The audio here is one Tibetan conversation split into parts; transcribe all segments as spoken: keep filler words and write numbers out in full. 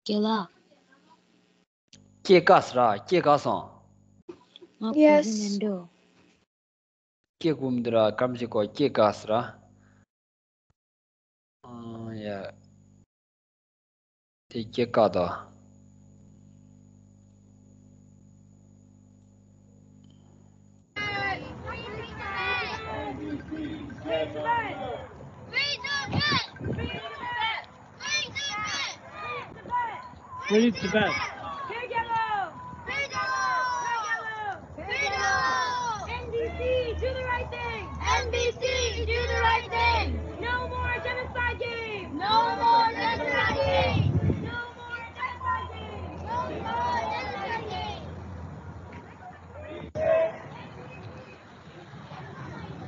རྒན་ལགས། སྐྱེས་ཀ་ཟེར་ར། སྐྱེས་ཀ་སོང་། ང་གོ་གི་མི་འདུག་སྐྱེས་གོ་མི་འདུག་ར། སྐར་མ་གཅིག་གོ། སྐྱེས་ཀ་ཟེར་ར། ཨང་ཡ། དེ་སྐྱེས་ཀ་དང་། Free Tibet. Free Tibet. Free Tibet. N B C, do the right thing. N B C, do the right thing. No more genocide game. No more genocide game. No more genocide game. No more genocide game.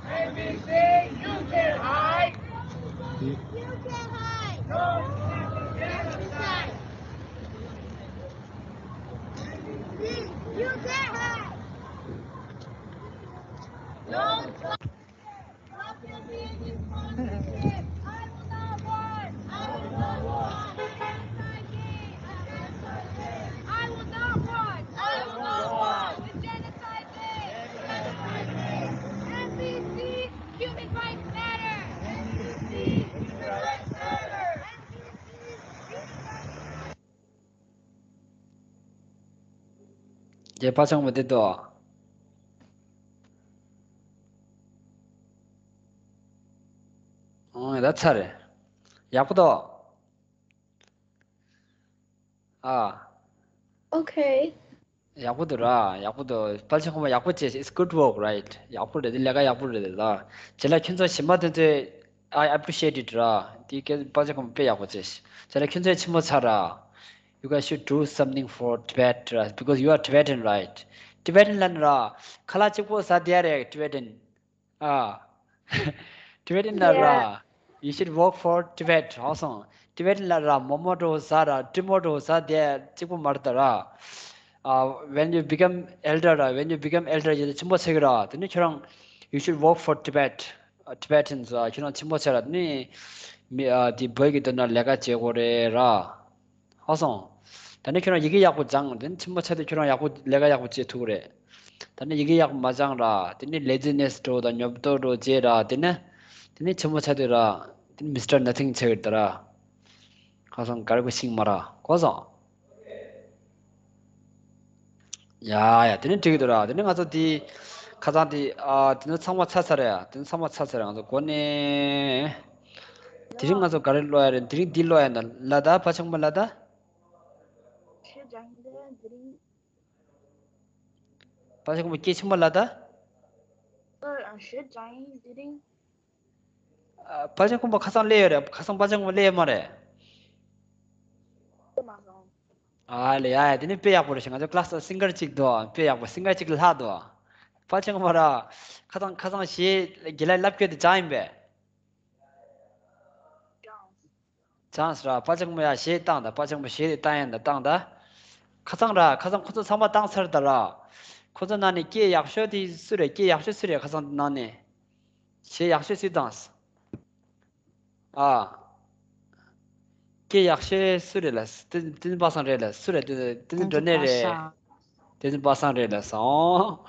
N B C, you can't hide. You can't hide. No, genocide. You can't hide. No. I will not want, I will not want a genocide game, a genocide game. I will not want, I will not want a genocide game, a genocide game. N B C, human rights matter. N B C, human rights matter. N B C, human rights matter. རྒྱལ་ཕ་ཆང་མ་དེ་དོ། ཨང་ད་ཚར་རེད། ཡག་པོ་དོ། ཨ། Okay. ཡག་པོ་འདུག་ར། ཡག་པོ་འདུག་པ་ལྕེ་ཁོག་མ་ཡག་པོ་བྱས། It's good work, right? ཡག་པོ་རེད། འདི་ལས་ཀ་ཡག་པོ་རེད་ད། བྱས་ལ་ཁྱོད་ཚོ་ཞིམ་པ་དེ་ཚོས། I appreciate it ར། འདི་སྐད་པ་ལྕེ་ཁོག་མ་དཔེ་ཡག་པོ་བྱས། བྱས་ལ་ཁྱོད་ཚོས་ཆེན་པོ་ཚར་ར། You guys should do something for Tibet ར། Because you are Tibetan, right? Tibetan ལབ་ན་ར། ཁ་ལག་གཅིག་པོ་ཟ་བསྡད་རེད། Tibetan. ཨ། Tibetan ལ་ར། Yeah. You should work for Tibet. Awesome. Tibetan ལ་ར། མོག་མོག་འདྲ་བོ་ཟ་ར། ཏྲི་མོག་འདྲ་བོ་ཟ་བསྡད་གཅིག་པོ་མ་རེད་ད་ར། ཨ། When you become elder ར། When you become elder ཡིན་ན་ཆེན་པོ་ཆགས་ཀྱི་ར། དེ་ནི་ཁྱོད་རང་། You should work for Tibet. ཨ། Tibetans ར། ཁྱོད་རང་ཆེན་པོ་ཆགས་ར། དེ་ནི་མི། ཨ། དེ་བོད་ཀྱི་དོན་ན་ལས་ཀ་བྱེད་དགོས་རེད་ར། ཧ་སོང་། ད་ནི་ཁྱོད་རང་ཡི་གེ་ཡག་པོ་སྦྱངས། དེ་ནི་ཆེན་པོ་ཆགས་དུས་ཁྱོད་རང་ཡག་པོ་ལས་ཀ་ཡག་པོ་བྱེད་ཐུབ་ཀྱི་རེད། ད་ནི་ཡི་གེ་ཡག་པོ་མ་སྦྱངས་ར། དེ་ནི་laziness འདྲ་བོ་དང་ཉོབ་ཏོ་འདྲ་བོ་བྱས་ར། དེ་ནི། དེ་ནི་ཆེན་པོ་ཆགས་དུས་ར། དེ་ནི་Mister Nothing ཆགས་ཀྱི་རེད་ད་ར། ཧ་སོང་། ག་རེ་གོ་ཤིང་མ་ར། གོ་སོང་། ཡ་ཡ། དེ་ནི་འགྲིག་གི་འདུག་ར། དེ་ནི་ང་ཚོ་དེ། ཁ་སང་དེ། ཨ། དེ་ཚོ་ཚང་མ་ཚར་ཚར་རེད་ཡ། དེ་ཚོ་ཚང་མ་ཚར་ཚར་རེད། ང་ཚོ་འགོ་ནས། དེ་རིང་ང་ཚོ་ག་རེ་ཀློག་ཡ་རེད། དེ་རིང་འདི་ཀློག་ཡ་ན་ལ་ད། ཕ་ཆེན་པོ་ལ་ད། ཞེས་སྦྱངས་ཡིན་དེ་རིང་། ཕ་ཆེན་པོ་སྐད་ཆེན་པོ་ལ་ད། ཨ། ཞེས་སྦྱངས་ཡིན་དེ་རིང་། ཨ། ཕ་ཆེན་པོ་ཁ་སང་སླེབས་ཡོད་རེད། ཁ་སང་ཕ་ཆེན་པོ་སླེབས་ཡོད་མ་རེད། སླེབས་མ་སོང་། ཨ་ལེ། ཡ་ཡ། དེ་ནི་དཔེ་ཡག་པོ་རེད་ཤག་ང་ཚོ་class སིང་གར་གཅིག་འདུག་དཔེ་ཡག་པོ། སིང་གར་གཅིག་ལྷག་འདུག་ཕ་ཆེན་པོ་ར། ཁ་སང་ཁ་སང་གཞས་དགེ་ལགས་ལབ་སྐྱོ་དེ་སྦྱངས་ཡིན་པས། སྦྱངས་ར། ཕ་ཆེན་པོ་ཡ་གཞས་བཏང་ད། ཕ་ཆེན་པོ་གཞས་དེ་བཏང་ཡ་ད་བཏང་ད། ཁ་སང་ར། ཁ་སང་ཁོ་ཚོ་ཚང་མ་བཏང་ཚར་ད་ར། ཁོ་ཚོ་ནང་ནས་སྐད་ཡག་ཤོས་དེ་སུ་རེད། སྐད་ཡག་ཤོས་སུ་རེད། ཁ་སང་ནང་ནས་གཞས་ཡག་ཤོས་སུས་བཏང་། ཨ། སྐད་ཡག་ཤོས་སུ་རེད་ལ། བསྟན་བསྟན་འཛིན་པ་སངས་རེད་ལ། སུ་རེད། བསྟན་བསྟན་འཛིན་སྒྲོན་གནས་རེད། བསྟན་འཛིན་པ་སངས་རེད་ལ་སོང་།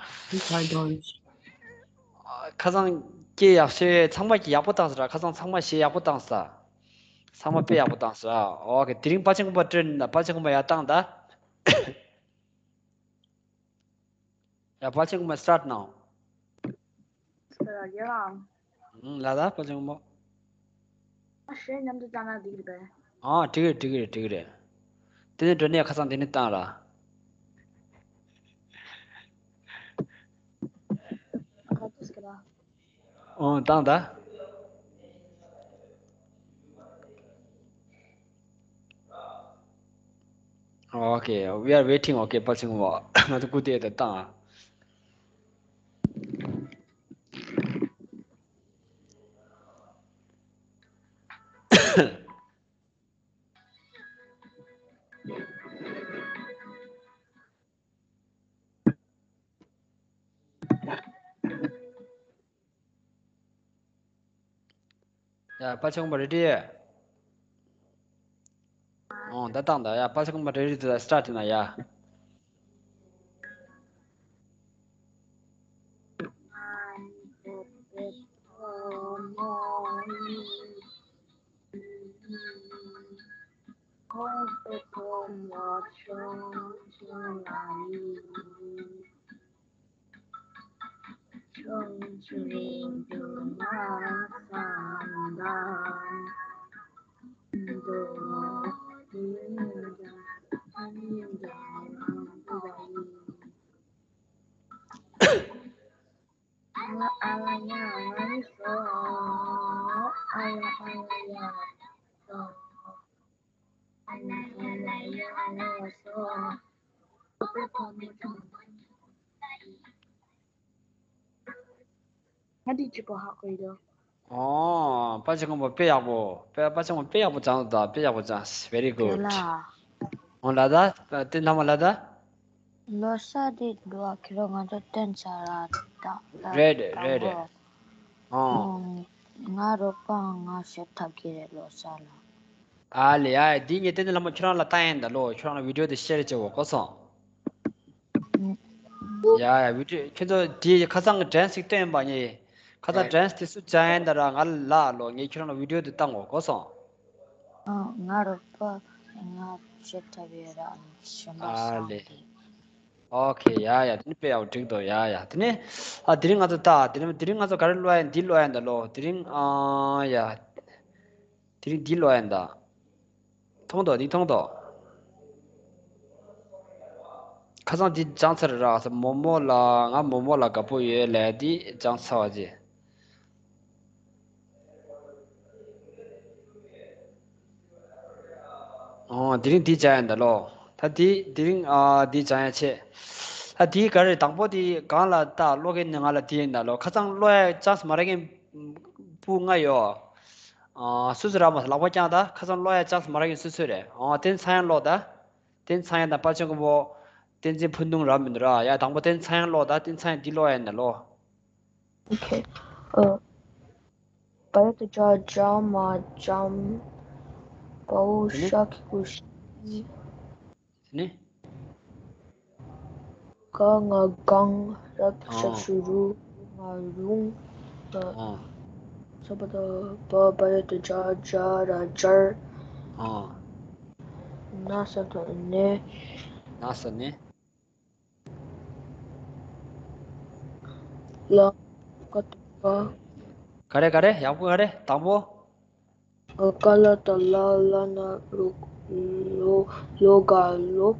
ཁ་སང་སྐད་ཡག་ཤོས་ཚང་མ་གྱིས་ཡག་པོ་བཏང་ས་ར། ཁ་སང་ཚང་མ་གཞས་ཡག་པོ་བཏང་ས། ཚང་མ་དཔེ་ཡག་པོ་བཏང་ས། ཨོ་ཁེ། དེ་རིང་པ་ཆེན་པོ་སྤྲོད་ན། པ་ཆེན་པོ་ཡར་བཏང་ད། ཡ། པ་ཆེན་པོ་start now. ཡ། ལ་ད་པ་ཆེན་པོ། ཨ། གཞས་མཉམ་དུ་བཏང་ན་འགྲིག་རེད་པས། ཨ། འགྲིག་རེད། འགྲིག་རེད། འགྲིག་རེད། དེ་ནས་སྒྲོན་གནས་ཁ་སང་དེ་ནས་བཏང་ར། ཨོ། བཏང་ད། Okay, we are waiting. Okay, པ་ཆེན་པོ། ང་ཚོ་སྒུག་བསྡད་ད། བཏང་ཨ། ཡ། པ་ཆེན་པོ་ready། ཨོ། ད་བཏང་ད་ཡ། དཔལ་ཆེན་ཀུན་དགའ་རེ་རེ་དེ་ལ་སི་ཊར་ཊི་ན་ཡ། ང་འདི་གཅིག་པོ་ཧ་གོ་ཡོད། ཨོ། དཔལ་ཆེན་ཀུན་དགའ་དཔེ་ཡག་པོ། དཔེ། དཔལ་ཆེན་ཀུན་དགའ་དཔེ་ཡག་པོ་སྦྱངས་འདུག་དཔེ་ཡག་པོ་སྦྱངས། Very good. ཡ་ལ། ཨོ་ལ་ད། དེ་ནང་མ་ལ་ད། ལོ་གསར་དེ་འདུག་ཁྱེད་རང་ང་ཚོ་བསྟན་ཚར་ར་ད། རེད་རེད་རེད། ཨོ། ང་རོགས་པ་ང་ཤེས་ཐབས་ཀྱི་རེད་ལོ་གསར་ལ། ཨ་ལེ། ཨ། འདི་ངས་བསྟན་འཛིན་ལྷ་མོ་ཁྱོད་རང་ལ་བཏང་ཡིན་ད་ལོ། ཁྱོད་རང་ལ་བི་ཌི་ཡོ་དེ་ཤེར་བྱེད་འོ་གོ་སོང་། ཡ་ཡ། བི་ཌི་ཡོ་ཁྱོད་ཚོ་དེ་ཁ་སང་གི་ཌན་སི་ཞིག་བཏོན་པ་ནི། ཁ་སང་ཌན་སི་དེ་སུ་སྦྱང་ཡིན་ད་ར། ང་ལ་ལོ། ངས་ཁྱོད་རང་ལ་བི་ཌི་ཡོ་དེ་བཏང་འོ་གོ་སོང་། ཨ། ང་རོགས་པ་ང་ཤེས་ཐབས་ཡོད་ར་གཞན་པ་ཨ་སང་ལེ། དེ། ཨོ་ཁེ། ཡ་ཡ། དེ་ནི་དཔེ་ཡག་འགྲིག་འདུག་ཡ་ཡ། དེ་ནི། ཨ། དེ་རིང་ང་ཚོ་ད། དེ་རིང་དེ་རིང་ང་ཚོ་ག་རེ་ཀློག་ཡ་ཡིན། འདི་ཀློག་ཡ་ཡིན་ད་ལོ། དེ་རིང་། ཨ་ཡ། དེ་རིང་འདི་ཀློག་ཡ་ཡིན་ད། མཐོང་དོ། འདི་མཐོང་དོ། ཁ་སང་འདི་སྦྱངས་ཚར་ར། མོ་མོ་ལ། ང་མོ་མོ་ལ་དགའ་པོ་ཡོད་ལབ་ཡ་འདི་སྦྱངས་ཚར་བ་ཅིག་ཨོ། དེ་རིང་འདི་སྦྱང་ཡ་ཡིན་ད་ལོ། ད་འདི་དེ་རིང་། ཨ། འདི་སྦྱང་ཡ་ཆེ། ད་འདི་ག་རེ། དང་པོ་འདི་སྒང་ལ་ད་ཀློག་མཁན་ནི་ང་ལ་འདི་ཡིན་ད་ལོ། ཁ་སང་ཀློག་ཡ་ཅན་སི་མ་རག་མཁན་བུ་ལྔ་ཡོད། ཨ། སུ་སུ་རག་མ་སོང་ལག་པ་བརྐྱངས་ད། ཁ་སང་ཀློག་ཡ་ཅན་སི་མ་རག་མཁན་སུ་སུ་རེད། ཨོ། བསྟན་འཛིན་ཚངས་དབྱངས་ཀློག་ད། བསྟན་འཛིན་ཚངས་དབྱངས་དང་དཔལ་ཆེན་ཀུན་དགའ། བསྟན་འཛིན་ཕུན་གདུང་རག་མི་འདུག་ར། ཡ། དང་པོ་བསྟན་འཛིན་ཚངས་དབྱངས་ཀློག་ད། བསྟན་འཛིན་ཚངས་དབྱངས་འདི་ཀློག་ཡ་ཡིན་ད་ལོ། ཨོ་ཁེ། ཨ། བ་ཡ་བཏགས་བྱ་བྱ་མ་བྱམས། བའོ་དེ་ནི། ཤ་གི་གུ་ཤི། དེ་ནི། ག་ང་གང་། ར་བཏགས་ར་ཨ། བཞག་གི་རུ། ང་རུང་། ཨ། ཨ། ས་བ་བཏགས་སྦ། བ་ཡ་བཏགས་སྦྱ་སྦྱ་ར་སྦྱར། ཨ། ན་ས་བཏགས་ནས། ན་ས་ནས། ལ་ཀ་བཏགས་ཀ། ག་རེ་ག་རེ། ཡག་པོ་ག་རེ། དང་པོ། ཀ་ལ་བཏགས་ཀླ། ཀླ་ན་རོ། ལོ། ལོ་ག་ལོག་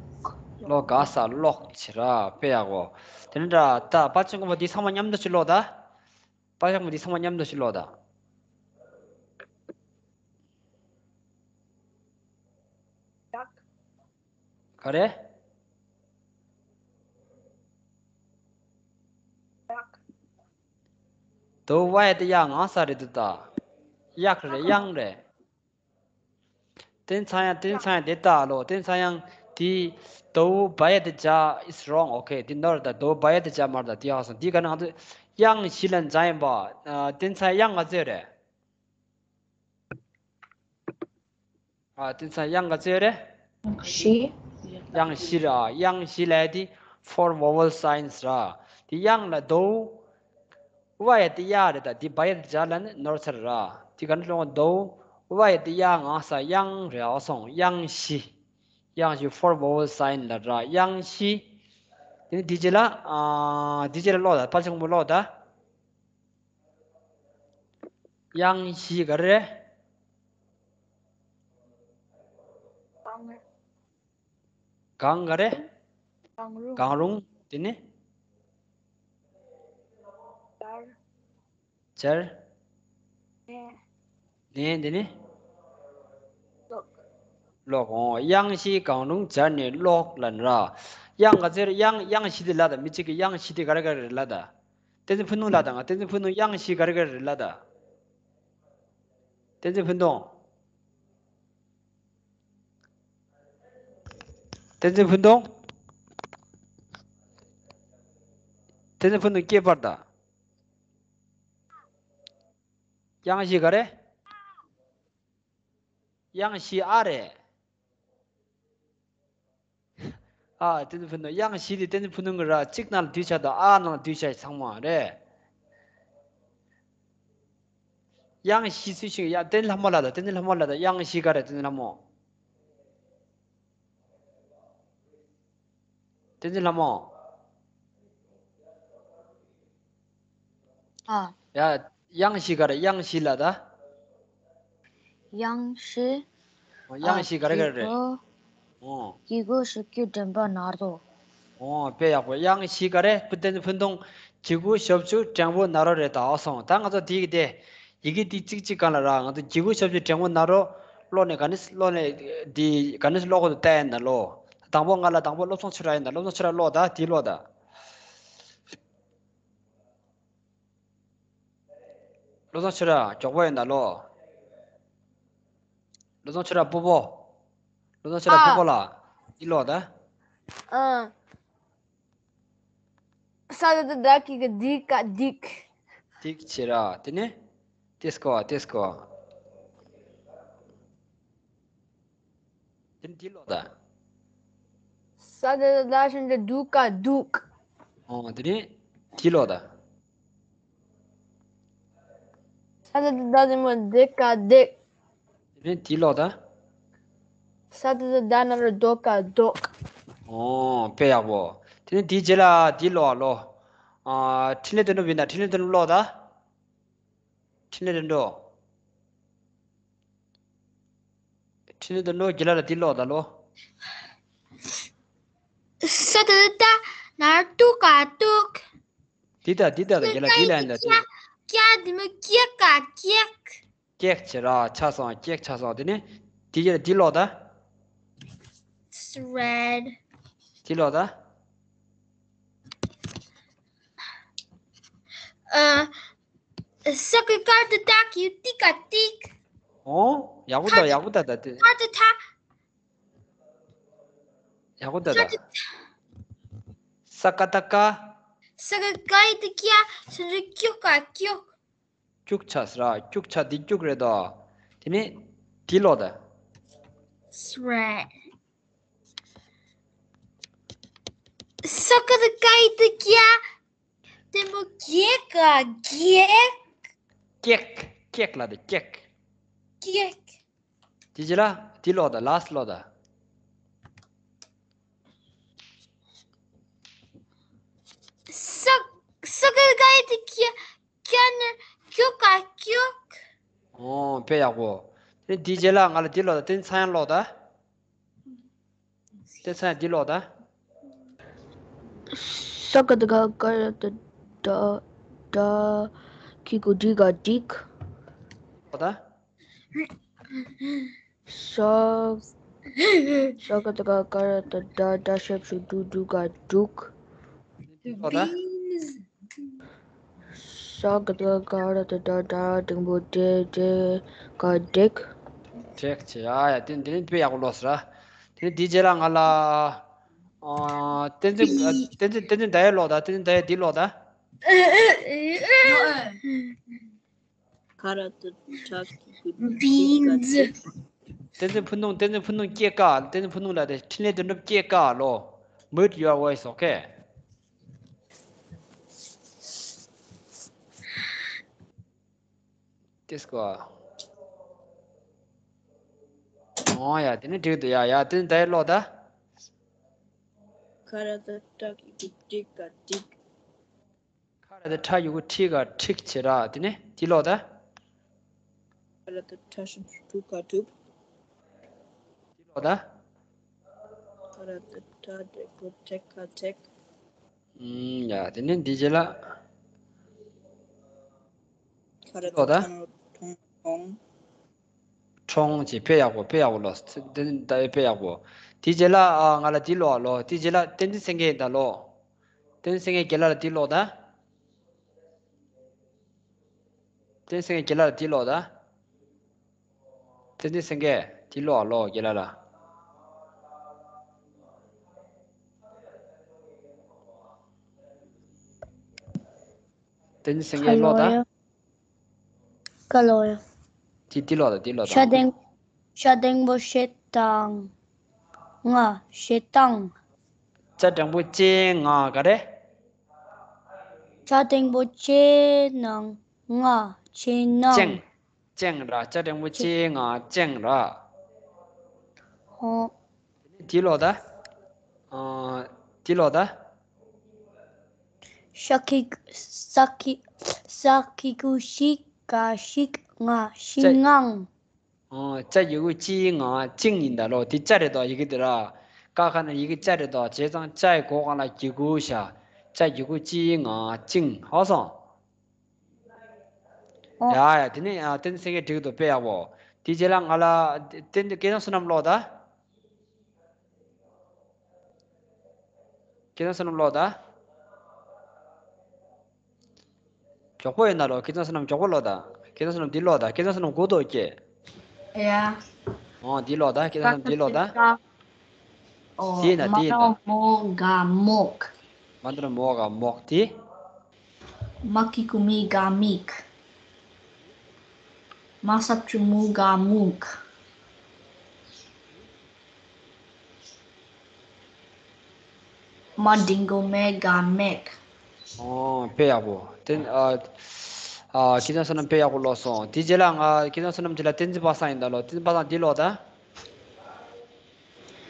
ལོ་ག་ས་ལོག་བྱེད་ར། དཔེ་ཡག་པོ། དེ་ནས་འདྲ་ད། དཔལ་ཆེན་ཀུན་དགའ་འདི་ཚང་མ་མཉམ་དུ་ཞིག་ཀློག་ད། དཔལ་ཆེན་ཀུན་དགའ་འདི་ཚང་མ་མཉམ་དུ་ཞིག་ཀློག་ད། ག་རེ། ད་བ་ཡ་བཏགས་ཡ་ང་ས་རེད་འདུག་ད། གཡག་རེད། གཡང་རེད། བསྟན་འཛིན་ཚངས་དབྱངས། བསྟན་འཛིན་ཚངས་དབྱངས་དེ་ལྟ་ལོ། བསྟན་འཛིན་ཚངས་དབྱངས་དེ། ད་བ་ཡ་བཏགས་བྱ་is wrong. ཨོ་ཁེ། དེ་ནོར་ད། ད་བ་ཡ་བཏགས་བྱ་མ་རེད་ད། དེ་ཧ་སོང་། དེ་ག་ནང་དུ་གཡང་གཞི་ལ་འཛིན་ཡིན་པ། ཨ། བསྟན་འཛིན་ཚངས་དབྱངས་ག་ཚོད་རེད། ཨ། བསྟན་འཛིན་ཚངས་དབྱངས་ག་ཚོད་རེད། གཞི། དབྱངས་གཞི་ར། དབྱངས་གཞི་ལབ་དེ་four vowel signs ར། དེ་དབྱངས་ལ་ད་བ་ཡ་བཏགས་ཡ་རེད་ད། དེ་བ་ཡ་བཏགས་བྱ་ལབ་ནི་ནོར་ཚར་ར། དེ་ག་ནས་ཀློག་ད་བ་ཡ་བཏགས་ཡ་ང་ས་གཡང་རེད། ཨ་སོང་། དབྱངས་གཞི། དབྱངས་གཞི་four vowel sign ལབ་ར། དབྱངས་གཞི། དེ་ནས་དེ་རྗེས་ལ། ཨ། དེ་རྗེས་ལ་ཀློག་ད། དཔལ་ཆེན་ཀུན་དགའ་ཀློག་ད། དབྱངས་གཞི་ག་རེ་རེད། གང་། གང་ག་རེ། གང་རུང་། གང་རུང་། དེ་ནི། སྦྱར། སྦྱར། ནས། ནས་དེ་ནི། ཀློག་ཀློག་ཨོ། དབྱངས་གཞི་གང་རུང་སྦྱར་ནས་ཀློག་ལབ་ན་ར། དབྱངས་ག་ཚོད་རེད། དབྱངས། དབྱངས་གཞི་དེ་ལབ་ད། མི་གཅིག་གིས་དབྱངས་གཞི་དེ་ག་རེ་ག་རེ་རེད་ལབ་ད། བསྟན་འཛིན་ཕུན་གདུང་ལབ་ད། ང་བསྟན་འཛིན་ཕུན་གདུང་དབྱངས་གཞི་ག་རེ་ག་རེ་རེད་ལབ་ད། བསྟན་འཛིན་ཕུན་གདུང་། བསྟན་འཛིན་ཕུན་གདུང་། བསྟན་འཛིན་ཕུན་གདུང་སྐྱེས་པར་གདའ། དབྱངས་བཞི་ག་རེ། དབྱངས་བཞི་ཨ་རེད། ཨ། བསྟན་འཛིན་ཕུན་སྟོན། དབྱངས་བཞི་དེ་བསྟན་འཛིན་ཕུན་སྟོན་གྱི་ར་གཅིག་ནང་ལ་བསྡུས་བྱས་དང་། ཨ་ནང་ལ་བསྡུས་བྱས་ཚང་མ་རེད། དབྱངས་བཞི་ཚུལ་བཞིན། ཡ། བསྟན་འཛིན་ལྷ་མོ་ལ་དང་། བསྟན་འཛིན་ལྷ་མོ་ལ་དང་། དབྱངས་བཞི་ག་རེ། བསྟན་འཛིན་ལྷ་མོ། བསྟན་འཛིན་ལྷ་མོ། ཨ། ཡ། དབྱངས་བཞི་ག་རེ། དབྱངས་བཞི་ལ་དང་། དབྱངས་བཞི། ཨོ། དབྱངས་བཞི་ག་རེ་ག་རེ་རེད། ཨོ། གི་གུ་ཞབས་ཀྱུ་འགྲེང་བུ་ན་རོ། ཨོ། དཔེ་ཡག་པོ། དབྱངས་བཞི་ག་རེ། བུ་བསྟན་འཛིན་ཕུན་སྟོན། གི་གུ་ཞབས་ཀྱུ་འགྲེང་བུ་ན་རོ་རེད་ད། ཨོ་སོང་། ད་ང་ཚོ་དེའི་གི་དེ། ཡི་གེ་དེ་གཅིག་གཅིག་སྒང་ལ་ར། ང་ཚོ་གི་གུ་ཞབས་ཀྱུ་འགྲེང་བུ་ན་རོ་ཀློག་ནས་ག་ནས་ཀློག་ནས། འདི་ག་ནས་ཀློག་དགོས་འདུག་ལྟ་ཡ་ཡིན་ད་ལོ། དང་པོ་ང་ལ་དང་པོ་བློ་བཟང་ཆོས་གྲགས་ཡིན་ད། བློ་བཟང་ཆོས་གྲགས་ཀློག་ད། དེ་ཀློག་ད། བློ་བཟང་ཆོས་གྲགས་མགྱོགས་པོ་ཡིན་ད་ལོ། བློ་བཟང་ཆོས་གྲགས་སྤོ་བོ། བློ་བཟང་ཆོས་གྲགས་སྤོ་བོ་ལགས། འདི་ཀློག་ད། ཨ། ས་ད་བཏགས་སྡ་གི་གུ་སྡི་ཀ་སྡིག་སྡིག་བྱས་ར། དེ་ནས་ཏེ་ས་ཀོ་ཏེ་ས་ཀོ། དེ་ནས་འདི་ཀློག་ད། ས་ད་བཏགས་སྡ་ཞབས་ཀྱུ་སྡུ་ཀ་སྡུག་ཨོ། དེ་ནས་འདི་ཀློག་ད། ས་ད་བཏགས་སྡ་རྡེ་མོ་སྡེ་ཀ་སྡེག་དེ་ནས་འདི་ཀློག་ད། ས་ད་བཏགས་སྡ་ན་རོ་སྡོ་ཀ་སྡོག་ཨོ། དཔེ་ཡག་པོ། དེ་ནས་དེའི་རྗེས་ལ་འདི་ཀློག་ཨ་ལོ། ཨ། འཕྲིན་ལས་དོན་གྲུབ་ཡིན་ན། འཕྲིན་ལས་དོན་གྲུབ་ཀློག་ད། འཕྲིན་ལས་དོན་གྲུབ། འཕྲིན་ལས་དོན་གྲུབ་རྒན་ལགས་ལ་འདི་ཀློག་ད་ལོ། ས་ད་བཏགས་སྡ་ན་རོ་སྡུ་ཀ་སྡུག་འདི་ལྟ་འདི་ལྟ་དང་། རྒན་ལགས་འདི་ལ་ཡིན་ད། འདི། ཀྱ་རྡེ་མོ་ཀྱེ་ཀ་ཀྱེག་སྐྱེག་བྱས་ར། ཆགས་སོང་། སྐྱེག་ཆགས་སོང་། དེ་ནས་དེའི་རྗེས་ལ་འདི་ཀློག་ད། Red འདི་ཀློག་ད། ཨ། ས་ཀ་ཀ་རྡ་རྡེ་ཏ་གི་གུ་ཏི་ཀ་ཏིག་ཨོ། ཡག་པོ་འདུག་ཡག་པོ་འདུག་ད་དེ། ཀ་རྡ་རྡེ་ཐ། ཡག་པོ་འདུག་ད། ཀ་རྡ་རྡེ་ཐ། ས་ཀ་ཏ་ཀ་ས་ཀ་ཀ་ཡ་ཏ་ཀྱ། ས་ཀྱུ་ཀ་ཀྱུག་སྐྱུག་ཆགས་ར། སྐྱུག་ཆགས། འདི་སྐྱུག་རེད་དོ། དེ་ནས་འདི་ཀློག་ད། Sweat ས་ཀ་ཏ་ཀ་ཡ་ཏ་ཀྱ། རྡེ་མོ་རྒྱ་ག་རྒྱག་སྐྱེག་སྐྱེག་ལབ་དང་། སྐྱེག་སྐྱེག་དེའི་རྗེས་ལ་འདི་ཀློག་ད། ལཱ་སི་ཀློག་ད། ས་ས་ཀ་ཏ་ཀ་ཡ་ཏ་ཀྱ། ཀྱ་ན་རོ་ཀྱུ་ཀ་ཀྱུག་ཨོ། དཔེ་ཡག་པོ། དེ་འདིའི་རྗེས་ལ་ང་ལ་འདི་ཀློག་ད། དེ་ཚང་ཡང་ཀློག་ད། དེ་ཚང་ཡང་འདི་ཀློག་ད། ས་ཀ་ཏ་ཀ་ཀ་ར་ཏ་ཌ། ཌ་གི་གུ་ཌི་ག་ཌིག་ཀློག་ད། ས། ས་ཀ་ཏ་ཀ་ཀ་ར་ཏ་ཌ། ཌ་ཞབས་ཀྱུ་ཌུ། ཌུ་ག་ཌུག་འདི་ཀློག་ད། ས་ཀ་ཏ་ཀ་ར་ཏ་ཌ། ཌ་འགྲེང་བུ་ཌེ། ཌེ་ག་ཌེག་འགྲེག་བྱས། ཡ་ཡ། དེ་འདི་ནི་དཔེ་ཡག་པོ་ཀློག་སོང་ར། དེ་ནི་འདིའི་རྗེས་ལ་ང་ལ། ཨ། བསྟན་འཛིན། བསྟན་འཛིན། བསྟན་འཛིན་ཟླ་འོད་ཀློག་ད། བསྟན་འཛིན་ཟླ་འོད་འདི་ཀློག་ད། ཁ་ར་ཏ་ཁྲ་གི་གུ་ཏི་ཀ་ཏི། བསྟན་འཛིན་ཕུན་སྟོན། བསྟན་འཛིན་ཕུན་སྟོན་སྐྱེ་ཀ་བསྟན་འཛིན་ཕུན་སྟོན་ལ་དེ། འཕྲིན་ལས་དོན་གྲུབ་སྐྱེ་ཀ་ཀློག Mute your voice, okay? ཏེ་ས་ཀོ། ཨོ་ཡ། དེ་ནི་འགྲིག་འདུག་ཡ་ཡ། དེ་ནི་ད་ཡ་ཀློག་ད། ཁ་ར་ཏ་ཁྲ་གི་གུ་ཁྲི་ག་ཁྲིག་ཁ་ར་ཏ་ཁྲ་གི་གུ་ཁྲི་ག་ཁྲིག་བྱས་ར། དེ་ནས་འདི་ཀློག་ད། ཁ་ར་ཏ་ཁྲ་ཞབས་ཀྱུ་ཁྲུ་ག་ཁྲུག་འདི་ཀློག་ད། ཁ་ར་ཏ་ཁྲ་འགྲེང་བུ་ཁྲེ་ག་ཁྲེག་ཨུམ། ཡ། དེ་ནས་འདིའི་རྗེས་ལ། ཁ་ར་ཏ་ཀློག་ད། ཁྲ་ན་རོ་ཁྲོང་ཁྲོང་། ཁྲོང་བྱས། དཔེ་ཡག་པོ། དཔེ་ཡག་པོ་ཀློག་དེ་ནི་ད་དཔེ་ཡག་པོ། དེའི་རྗེས་ལ། ཨ། ང་ལ་འདི་ཀློག་ལོ། དེའི་རྗེས་ལ་བསྟན་འཛིན་སེང་གེ་ཡིན་ད་ལོ། བསྟན་འཛིན་སེང་གེ་རྒན་ལགས་ལ་འདི་ཀློག་ད། བསྟན་འཛིན་སེང་གེ་རྒན་ལགས་ལ་འདི་ཀློག་ད། བསྟན་འཛིན་སེང་གེ་འདི་ཀློག་ལོ། རྒན་ལགས་ལ། བསྟན་འཛིན་སེང་གེ་ཀློག་ད། ཀ་ལོ་ཡ། འདི་འདི་ཀློག་ད། འདི་ཀློག་ད། ཤ་འགྲེང་། ཤ་འགྲེང་བུ་ཤེ་སྟག་ང་། ཤེ་སྟག་ཅ་འགྲེང་བུ་ཅེ་ང་ག་རེ། ཅ་འགྲེང་བུ་ཅེ་ནང་ང་ཅེ་ནང་། ཅེང་། ཅེང་ར། ཅ་འགྲེང་བུ་ཅེ་ང་ཅེང་ར། ཨོ། དེ་ལོག་ད། ཨ། དེ་ལོག་ད། ཤ་གི་ས་གི་ས་གི་གུ་ཤི་ག་ཤིག་ང་ཤི་ཅ་ངང་། ཨ། ཅ་གི་གུ་ཅི་ང་ཅིང་ཡིན་ད་ལོ། དེ་ཅ་རེད་དོ། ཡི་གེ་དེ་ར། ཀ་ཁ་ན་ཡི་གེ་ཅ་རེད་དོ། བྱས་ཙང་ཅ་ཡི་གོ་གང་ལ་གི་གུ་ཤ། ཅ་གི་གུ་ཅི་ང་ཅིང་། ཧ་སོང་། ཨོ། ཡ་ཡ། དེ་ནས་ཨ། བསྟན་འཛིན་སེང་གེ་འགྲིག་འདུག་དཔེ་ཡག་པོ། དེ་རྗེས་ལ་ང་ལ་བསྟན་འཛིན་སྐལ་བཟང་བསོད་ནམས་ཀློག་ད། སྐལ་བཟང་བསོད་ནམས་ཀློག་ད། མགྱོགས་པོ་ཡིན་ན་ལོ། སྐལ་བཟང་བསོད་ནམས་མགྱོགས་པོ་ཀློག་ད། སྐལ་བཟང་བསོད་ནམས་འདི་ཀློག་ད། སྐལ་བཟང་བསོད་ནམས་སྒུག་འདུག་ཀྱེ། ཡ། ཨོ་འདི་ཀློག་ད། སྐལ་བཟང་བསོད་ནམས་འདི་ཀློག་ད། ཨོ། དེ་ཡིན་ན་དེ་ཡིན་ད། མ་མོ་ག་མོག་མ་འདི་ན་མོ་ག་མོག་དེ། མ་གི་གུ་མི་ག་མིག་མ་ས་བཅུ་མུ་ག་མུག་མ་འབྲིང་གུ་མེ་ག་མེག་ཨོ་དཔེ་ཡག་པོ། དེ་ཨ། ཨ། སྐལ་བཟང་བསོད་ནམས་དཔེ་ཡག་པོ་ཀློག་སོང་། དེ་རྗེས་ལ་ང་སྐལ་བཟང་བསོད་ནམས་རྗེས་ལ་བསྟན་འཛིན་པ་སངས་ཡིན་ད་ལོ། བསྟན་འཛིན་པ་སངས་འདི་ཀློག་ད།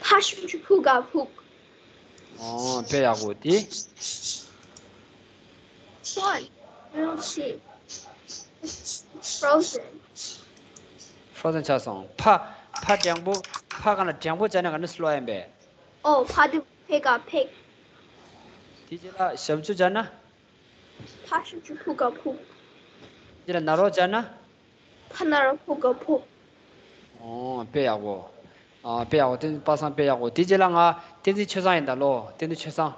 ཕ་ཞབས་ཀྱུ་ཕུ་ག་ཕུག་ཨོ་དཔེ་ཡག་པོ་དེ། Fun. Milk tea. Frozen. Frozen ཆགས་སོང་། ཕ། ཕ་འགྲེང་བུ། ཕ་གང་ལ་འགྲེང་བུ་སྦྱར་ན་ག་འདྲ་སེ་ཀློག་ཡིན་པས། ཨོ། ཕ་དེ་ཕེ་ག་ཕེག་དེ་རྗེས་ལ་ཞབས་ཀྱུ་སྦྱར་ན། ཕ་ཞབས་ཀྱུ་ཕུ་ག་ཕུག་འདི་ལ་ན་རོ་སྦྱར་ན། ཕ་ན་རོ་ཕུ་ག་ཕུག་ཨོ་དཔེ་ཡག་པོ། ཨ། དཔེ་ཡག་པོ། བསྟན་འཛིན་པ་སངས་དཔེ་ཡག་པོ། དེ་རྗེས་ལ་ང་བསྟན་འཛིན་ཆོས་བཟང་ཡིན་ད་ལོ། བསྟན་འཛིན་ཆོས་བཟང་།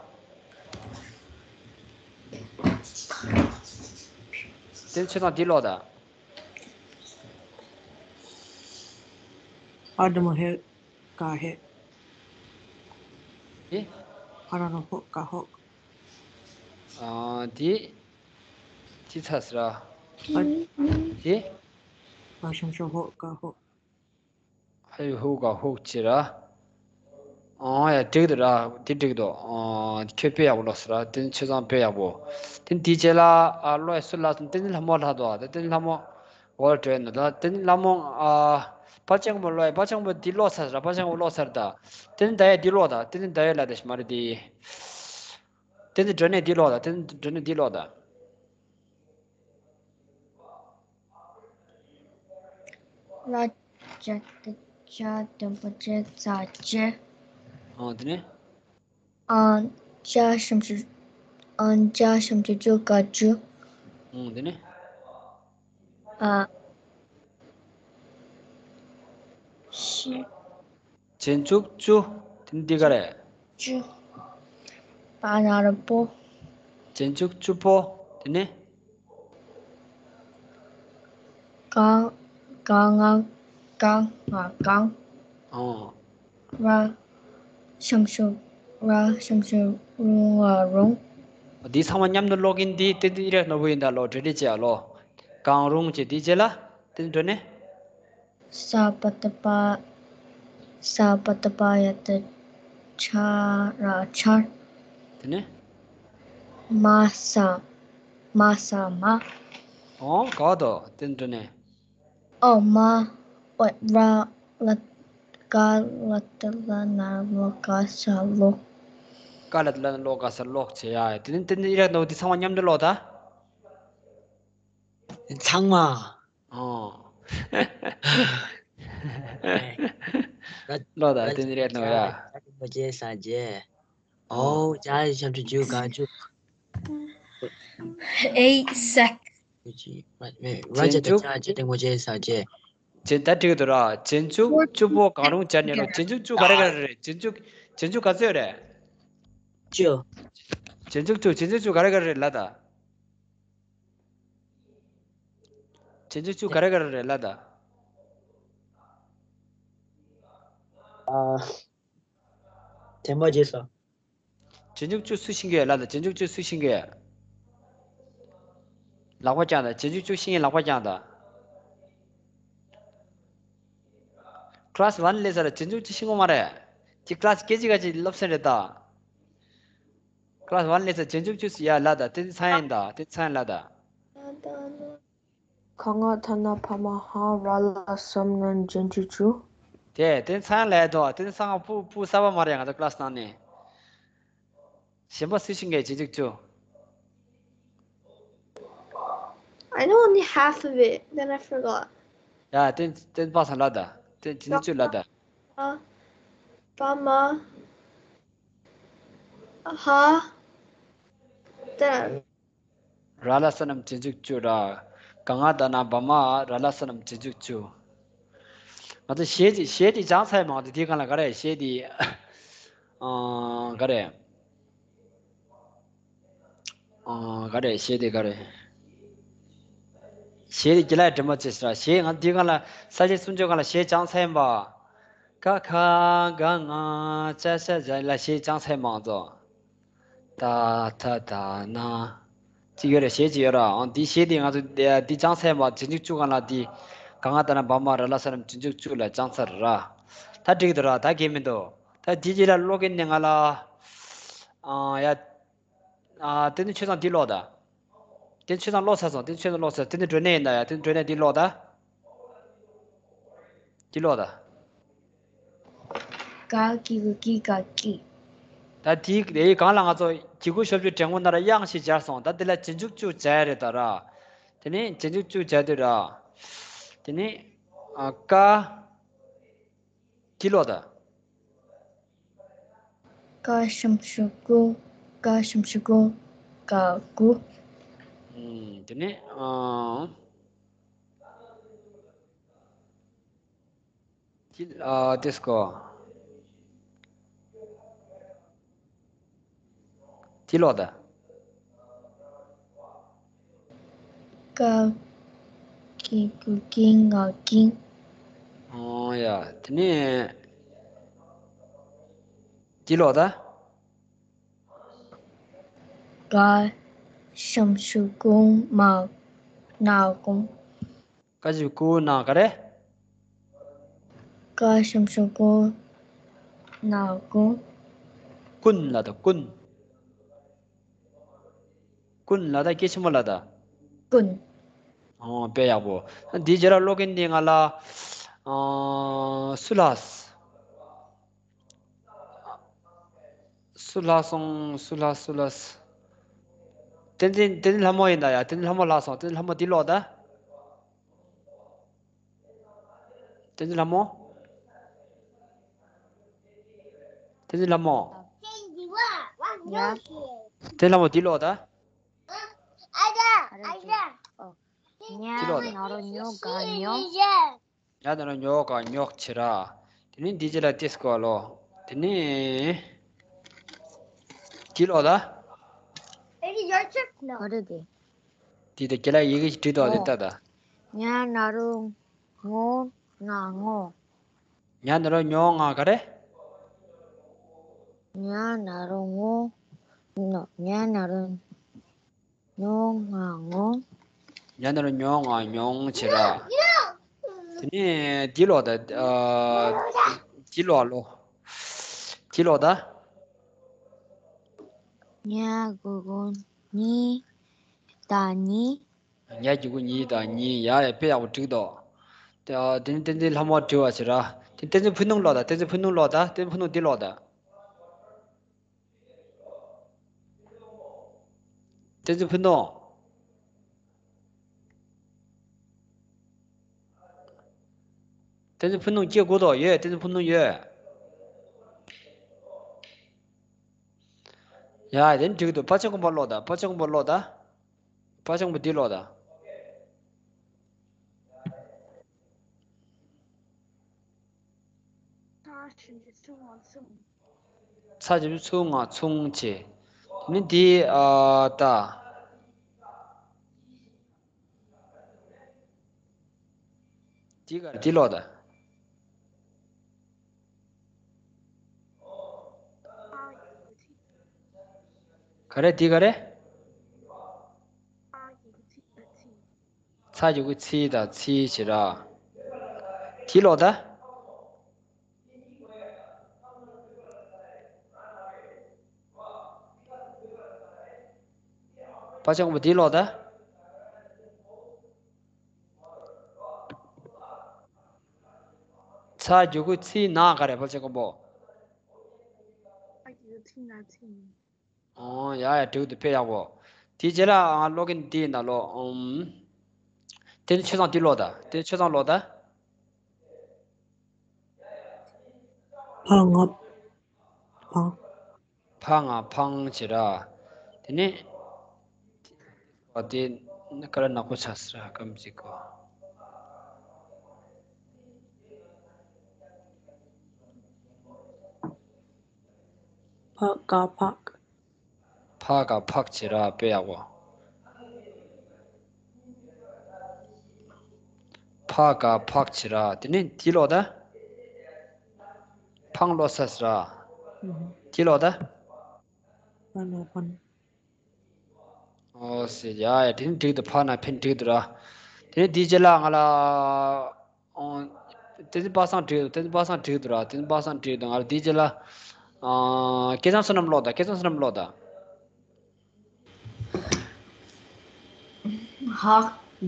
བསྟན་འཛིན་ཆོས་བཟང་འདི་ཀློག་ད། ཨ་འགྲེང་བུ་ཧེ་ག་ཧེག་དེ། ཧ་ར་རོ་ཧོ་ག་ཧོག་ཨ། དེ། དེ་ཚ་ཟེར་ར། ཨ། དེ། ཨ་ཞབས་ཀྱུ་ཧོ་ག་ཧོག་ཨ་ཡོ་ཧོ་ག་ཧོག་ཅེ་ར། ཨང་། ཡ་འགྲིག་འདུག་ར། དེ་འགྲིག་འདུག་ཨང་། ཁྱོད་དཔེ་ཡག་པོ་ཀློག་ཟེར་ར། དེ་ནི་ཆོས་བཟང་དཔེ་ཡག་པོ། དེ་ནི་དེའི་རྗེས་ལ་ཨ་ཀློག་ཡ་སུ་ལ་སོང་། དེ་ནི་ལྷ་མོ་ལྷག་འདུག་ཨ། དེ་ནི་ལྷ་མོ་འོ་བྲོས་ནས་ད། དེ་ནི་ལྷ་མོ་ཨ། པ་ཅང་པོ་ཀློག་ཡ། པ་ཅང་པོ་འདི་ཀློག་ཚར་ཟེར་ར། པ་ཅང་པོ་ཀློག་ཚར་ད། དེ་ནི་ད་ཡ་འདི་ཀློག་ད། དེ་ནི་ད་ཡ་ལ་དེ་ཞིག་མ་རེད་དེ། དེ་ནི་འགྲོ་ནས་འདི་ཀློག་ད། དེ་ནི་འགྲོ་ནས་འདི་ཀློག་ད། ལ་ཇ་ཏ་ཇ་འགྲེང་བུ་ཇེ་ས་ཇེ། ཨོ་དེ་ནས། ཨ་ཇ་ཞབས་ཀྱུ་ཨ་ཇ་ཞབས་ཀྱུ་ཇུ་ག་ཇུ། ཨོ་དེ་ནས། ཨ་ཤི། རྗེས་འཇུག་བཅུ། དེ་ནི་འདི་ག་རེད། བཅུ། པ་ན་རོ་པོ། རྗེས་འཇུག་བཅུ་པོ། དེ་ནས། ག་ག་ང་ག་ང་གང་། ཨོ། ར་ཞབས་ཀྱུ་ར་ཞབས་ཀྱུ་རུ་ང་རུང་། འདི་ཚང་མ་མཉམ་དུ་ཀློག་གིན་འདི་དེ་འདི་རེད་ནོར་བུ་ཡིན་ད་ལོ། གྲ་སྒྲིག་བྱེད་ཨ་ལོ། གང་རུང་བྱེད། དེའི་རྗེས་ལ་དེ་འདྲ་ནས། ས་པ་བཏགས་པ། ས་པ་བཏགས་པ་ཡ་བཏགས་ཆ་ར་ཆར། དེ་ནས། མ་ས། མ་ས་མ། ཨོ་ག་བ་དོ་དེ་འདྲ་ནས། ཨོ་མ། ཨོ་ར་ལ་ག་ལ་ཏ་ལ་ན་ལོ་ག་ས་ལོ། ག་ལ་ཏ་ལ་ན་ལོ་ག་ས་ལོག་བྱེད་ཡ། དེ་ནས་དེ་ནས་ཡ་ར་ནོར་བུ་འདི་ཚང་མ་མཉམ་དུ་ཀློག་ད། ཚང་མ། ཨོ། ལོ་ད་དེ་ནི་རེད་ནོ་ཡ། ཇ་ཞབས་ཀྱུ་ཇེ་ས་ཇེ། ཨོ། ཨོ་ཇ་ཞབས་ཀྱུ་ཇུ་ག་ཇུག Eight sec. ར་ཇ་ད་ཇ་ཇ་འགྲེང་བུ་ཇེ་ས་ཇེ། ཇེ་ད་འགྲིག་འདུག་ར། རྗེས་འཇུག་བཅུ་པོ་གང་རུང་སྦྱར་ནས་རོ། རྗེས་འཇུག་བཅུ་ག་རེ་ག་རེ་རེད། རྗེས་འཇུག་རྗེས་འཇུག་ག་ཚོད་རེད། བཅུ། རྗེས་འཇུག་བཅུ། རྗེས་འཇུག་བཅུ་ག་རེ་ག་རེ་རེད་ལ་ད། རྗེས་འཇུག་བཅུ་ག་རེ་ག་རེ་རེད་ལ་ད། ཨ། དེ་མ་བརྗེད་སོང་། རྗེས་འཇུག་བཅུ་སུས་ཤེས་ཀྱི་ཡོད་ལ་ད། རྗེས་འཇུག་བཅུ་སུས་ཤེས་ཀྱི་ཡོད། ལག་པ་བརྐྱངས་ད། རྗེས་འཇུག་བཅུ་ཤེས་མཁན་ལག་པ་བརྐྱངས་ད། Class one སླེབས་ས་ལ་རྗེས་འཇུག་བཅུ་ཤེས་ཀྱི་མ་རེད། ཅིག་class སྐད་ཅིག་ག་ཅིག་སློབ་ཚན་རེད་ད། Class one ལ་ས་རྗེས་འཇུག་བཅུ་ཡ་ལ་ད་དེ་ཚང་ཡིན་ད་དེ་ཚང་ལ་ད། ག་ང་ད་ན་བ་མ་ཧ་ར་ལ་སམ་ན་རྗེས་འཇུག་བཅུ། དེ་དེ་ཚང་ལ་ད་དེ་ཚང་ཕུ་ཕུ་ས་བ་མ་རེད་ང་ད་class ནང་ནས། གཞན་པ་སུ་ཞིག་གིས་རྗེས་འཇུག་བཅུ། I know only half of it. Then I forgot. ཡ་དེ་དེ་པ་སང་ལ་ད་དེ་རྗེས་འཇུག་བཅུ་ལ་ད། ཨ། བ་མ། ཧ། ད། ར་ལ་ས་རྣམས་རྗེས་འཇུག་བཅུ་ར། ག་ང་ད་ན་བ་མ་ར་ལ་ས་རྣམས་རྗེས་འཇུག་བཅུ། ང་ཚོ་གཞས་ཅིག་གཞས་དེ་སྦྱངས་ཚར་མ་འདི་དེའི་སྒང་ལ་ག་རེ་གཞས་དེ། ཨང་ག་རེ། ཨང་ག་རེ་གཞས་དེ་ག་རེ། གཞས་དེ་རྒྱ་ལ་འདྲེན་མ་བྱེད་ཟེར་གཞས་ང་འདི་སྒང་ལ་ས་བཅད་སུམ་ཅུ་སྒང་ལ་གཞས་སྦྱངས་ཚར་ཡིན་པ། ཀ་ཁ་ག་ང་ཅ་ཤ་ཇ་ལ་གཞས་སྦྱངས་ཚར་མ་ཚོ། ད་ད་ད་ན། ཅིག་ཡོད་རེད་གཞས་ཅིག་ཡོད་ར་ཨང་འདི་གཞས་འདི་ང་ཚོ་འདི་འདི་སྦྱངས་ཚར་མ་རྗེས་འཇུག་བཅུ་སྒང་ལ་འདི། ག་ང་ད་ན་བ་མ་ར་ལ་ས་རྣམས་རྗེས་འཇུག་བཅུ་ལ་སྦྱངས་ཚར་ར། ད་འགྲིག་འདུག་ར་ད་གལ་མི་འདུག་ད་འདི་རྗེས་ལ་ཀློག་མཁན་ནི་ང་ལ། ཨང་ཡ། ཨ་དེ་ནི་ཆོས་ཚང་འདི་ཀློག་ད། དེ་ཆོས་ཚང་ཀློག་ཚར་སོང་དེ་ཆོས་ཚང་ཀློག་ཚར་དེ་ནི་སྒྲོན་གནས་ཡིན་ད་ཡ་དེ་ནི་སྒྲོན་གནས་འདི་ཀློག་ད། འདི་ཀློག་ད། ག་གི་གུ་གི་ག་གི། ད་དེའི་དེའི་སྒང་ལ་ང་ཚོ་གི་གུ་ཞབས་ཀྱུ་འགྲེང་བུ་ན་ར་དབྱངས་ཤིག་སྦྱར་སོང་ད་དེ་ལ་རྗེས་འཇུག་བཅུ་སྦྱར་ཡ་རེད་ད་ར། དེ་ནི་རྗེས་འཇུག་བཅུ་སྦྱར་དུས་ར། དེ་ནི། ཨ་ཀ། འདི་ཀློག་ད། ཀ་ཞབས་ཀྱུ་གུ། ཀ་ཞབས་ཀྱུ་གུ། ག་གུ། ཨུམ། དེ་ནི། ཨ། འདི། ཨ། དེ་སྐོ། འདི་ཀློག་ད། ཀ་གི་གུ་གི་ང་གི། ཨོ་ཡ། དེ་ནི། འདི་ཀློག་ད། ག་ཞབས་ཀྱུ་གུ་མ་ན་གུང་། ཀ་ཞབས་ཀྱུ་གུ་ན་ག་རེ། ཀ་ཞབས་ཀྱུ་གུ་ན་གུང་། ཀུན་ལ་ད་ཀུན། ཀུན་ལ་ད་སྐད་ཆེན་པོ་ལ་ད། ཀུན། ཨོ་དཔེ་ཡག་པོ། འདི་རྗེས་ལ་ཀློག་མཁན་འདི་ང་ལ། ཨོ་སུ་ལགས། སུ་ལྷག་སོང་སུ་ལྷག་སུ་ལྷག་བསྟན་འཛིན་བསྟན་འཛིན་ལྷ་མོ་ཡིན་ད་ཡ། བསྟན་འཛིན་ལྷ་མོ་ལྷག་སོང་། བསྟན་འཛིན་ལྷ་མོ་འདི་ཀློག་ད། བསྟན་འཛིན་ལྷ་མོ། བསྟན་འཛིན་ལྷ་མོ། ཡ། བསྟན་འཛིན་ལྷ་མོ་འདི་ཀློག་ད། ཨ་རེ་ཅི། ཨོ། ཉ། འདི་ཀློག་ད། ན་རོ་ཉོ་ག་ཉོ། ཉ་ན་རོ་ཉོ་ག་ཉོག་བྱེད་ར། དེ་ནས་འདི་རྗེས་ལ་ཏིས་གོ་ལོ། དེ་ནས། འདི་ཀློག་ད། ག་རེ་དེ། འདི་དེ་རྒྱ་ལ་ཡི་གེ་ཞིག་བྲིས་དོ་དེ་ལྟ་ད། ཉ་ན་རོ་ངོ་ང་ངོ། ཉ་ན་རོ་ཉོ་ང་ག་རེ། ཉ་ན་རོ་ངོ་ང་། ཉ་ན་རོ། ཉོ་ང་ངོ་། ཉ་ན་རོ་ཉོ་ང་ཉོང་བྱེད་ར། དེ་ནས་འདི་ཀློག་ད། ཨ། འདི་ཀློག་ལོ། འདི་ཀློག་ད། ཉ་གི་གུ་ཉི་ད་ཉི། ཉ་གི་གུ་ཉི་ད་ཉི། ཡ་ཡ་དཔེ་ཡག་པོ་འགྲིག་དོ། དེ་ནས་བསྟན་འཛིན་ལྷ་མོ་དྲི་བ་བྱེད་ར། དེ་བསྟན་འཛིན་ཕུ་ནུ་ཀློག་ད། བསྟན་འཛིན་ཕུ་ནུ་ཀློག་ད། བསྟན་འཛིན་ཕུ་ནུ་འདི་ཀློག་ད། བསྟན་འཛིན་ཕུ་ནུ། བསྟན་འཛིན་ཕུ་ནུ་སྐྱེ་དགོས་དོ་ཡོད། བསྟན་འཛིན་ཕུ་ནུ་ཡོད། ཡ་དེ་འགྲིག་འདུག་པ་ཆེན་ཀུན་པ་ཀློག་ད། པ་ཆེན་ཀུན་པ་ཀློག་ད། པ་ཆེན་ཀུན་པ་འདི་ཀློག་ད། ཚ་ཞབས་ཀྱུ་ཚུ་ང་ཚུང་། ཚ་ཞབས་ཀྱུ་ཚུ་ང་ཚུང་བྱེད། དེ་ནི་འདི་ཨ་ད། འདི་ག་རེ་འདི་ཀློག་ད། ག་རེ་འདི་ག་རེ། ཚ་ཞབས་ཀྱུ་ཚི་དང་ཚིའི་བྱེད་ར། འདི་ཀློག་ད། ཕལ་ཆེར་དགོངས་པ་འདིའི་ལོག་ད། ཚ་རྒྱུ་གུ་ཚིག་ནག་ག་རེ་ཕལ་ཆེར་དགོངས་པོ། ཨ་ཡུ་ཚིག་ནག་ཚིག་ནག་ཨོ་ཡ་ཡ་འགྲིག་འདུག་དཔེ་ཡག་པོ། དེའི་རྗེས་ལ་ཨ་ཀློག་གིན་འདི་ཡིན་ད་ལོ། ཨུམ། དེ་ནི་ཆོས་ཚང་འདི་ལོག་ད། དེ་ནི་ཆོས་ཚང་ལོག་ད། ཕ་ང་ཕ། ཕ་ང་ཕང་བྱེད་ར། དེ་ནི། ཨ་དེ་ནི་ཀ་ར་ནག་པོ་ཆགས་སི་ར་སྐམ་གཅིག་གོ། ཕ་ག་ཕག་ཕ་ག་ཕག་བྱེད་ར་དཔེ་ཡག་པོ། ཕ་ག་ཕག་བྱེད་ར། དེ་ནི་དེའི་ལོག་ད། ཕང་ལོ་ས་སི་ར། དེའི་ལོག་ད། ཕ་ལོ་ཕང་། ཨོ་སི་ཡ་ཡ་དེ་ནི་འགྲིག་འདུག་ཕ་ན་ཕན་འགྲིག་འདུག་ར། དེ་ནི་དེའི་རྗེས་ལ་ང་ལ། ཨོ། དེ་ཚོ་པ་སངས་འགྲིག་འདུག་དེ་ཚོ་པ་སངས་འགྲིག་འདུག་ར། དེ་ཚོ་པ་སངས་འགྲིག་འདུག་ང་ལ་དེའི་རྗེས་ལ། ཨ། སྐལ་བཟང་བསོད་ནམས་ལོག་ད། སྐལ་བཟང་བསོད་ནམས་ལོག་ད། ཧ་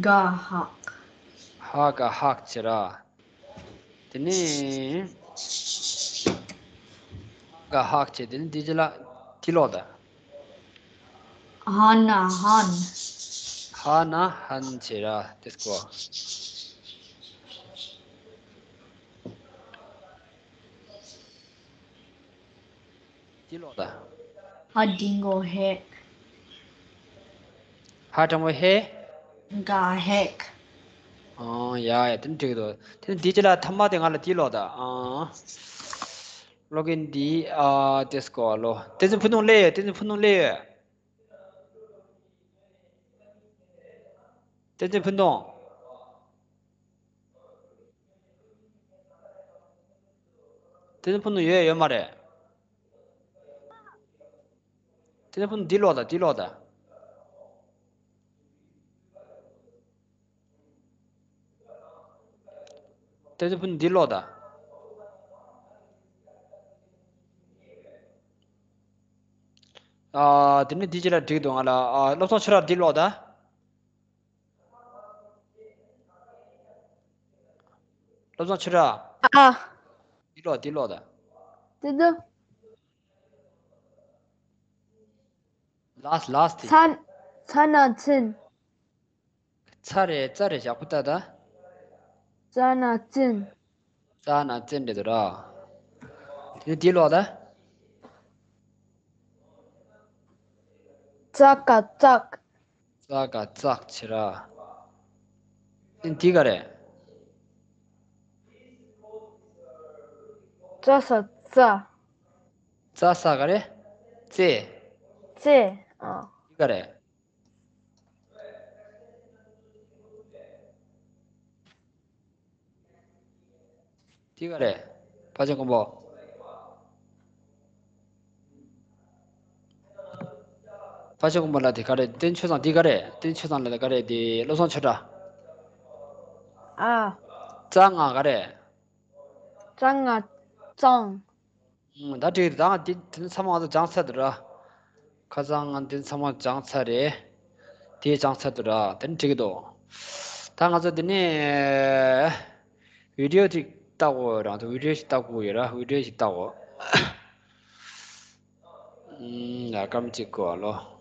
ག་ཧག་ཧ་ག་ཧག་བྱེད་ར། དེ་ནི། ཧ་ག་ཧག་བྱེད། དེ་ནི་དེའི་རྗེས་ལ་དེའི་ལོག་ད། ཧ་ན་ཧན། ཧ་ན་ཧན་བྱེད་ར་དེ་སྐོ། དེའི་ལོག་ད། ཧ་འགྲེང་བུ་ཧེག་ཧ་འགྲེང་བུ་ཧེ། ག་ཧེག་ཨོ་ཡ་ཡ་དེ་ནི་འགྲིག་འདུག་དེ་ནི་དེའི་རྗེས་ལ་ཐ་མ་དེ་ང་ལ་དེའི་ལོག་ད། ཨ། ཀློག་གིན་འདི་ཨ་དེ་སྐོ་ལོ། བསྟན་འཛིན་ཕུན་སྡོང་སླེབས་ཡོད། བསྟན་འཛིན་ཕུན་སྡོང་སླེབས་ཡོད། བསྟན་འཛིན་ཕུན་སྡོང་། བསྟན་འཛིན་ཕུན་སྡོང་ཡོད་ཡོད་མ་རེད། བསྟན་འཛིན་ཕུན་སྡོང་འདི་ལོག་ད། འདི་ལོག་ད། བསྟན་འཛིན་ཕུན་སྡོང་འདི་ལོག་ད། ཨ། དེ་ནི་འདི་ཅི་ལ་འགྲིག་འདུག་ང་ལ། ཨ། བློ་བཟང་ཆོས་གྲགས་འདི་ལོག་ད། བློ་བཟང་ཆོས་གྲགས། ཨ། འདི་ལོག་འདི་ལོག་ད། དེ་དུ། ལཱསི་ལཱསི་དེ། ཚ། ཚ་ན་ཚིན། ཚ་རེད། ཙ་རེད། ཞག་པོ་ལྟ་ད། ཙ་ན་ཙིན། ཙ་ན་ཙིན་རེད་འདུག་ར། དེ་ནི་འདི་ལོག་ད། ཙ་ག་ཙག་ཙ་ག་ཙག་བྱེད་ར། ཨེ་འདི་ག་རེད། ཙ་ས་ཙ། ཙ་ས་ག་རེད། ཙེ། ཙེ། ཨ། འདི་ག་རེད། འདི་ག་རེད། ཕ་ཆེན་ཀོང་པོ། ཕ་ཆེན་ཀོང་པོ་ལ་དེ་ག་རེད། བསྟན་ཆོས་བཟང་འདི་ག་རེད། བསྟན་ཆོས་བཟང་ལ་དེ་ག་རེད། དེ་བློ་བཟང་ཆོས་གྲགས། ཨ། ཙ་ང་ག་རེད། ཙ་ང་ཙང་། ཨུམ། ད་འགྲིག་རེད། ད་ང་འདི་དེ་ཚོ་ཚང་མ་ང་ཚོ་སྦྱངས་ཚར་འདུག་ར། ཁ་སང་ང་འདི་ཚོ་ཚང་མ་སྦྱངས་ཚར་རེད། དེ་སྦྱངས་ཚར་འདུག་ར། དེ་ནི་འགྲིག་གི་འདུག་ད་ང་ཚོ་འདི་ནས་བི་ཌིའོ་ཅིག་ལྟ་དགོས་རང་དུ། བི་ཌིའོ་ཞིག་ལྟ་དགོས་ཡོད་ར། བི་ཌིའོ་ཞིག་ལྟ་དགོས། ཨུམ། ཡ་སྐར་མ་གཅིག་དགོས་ཨ་ལོ།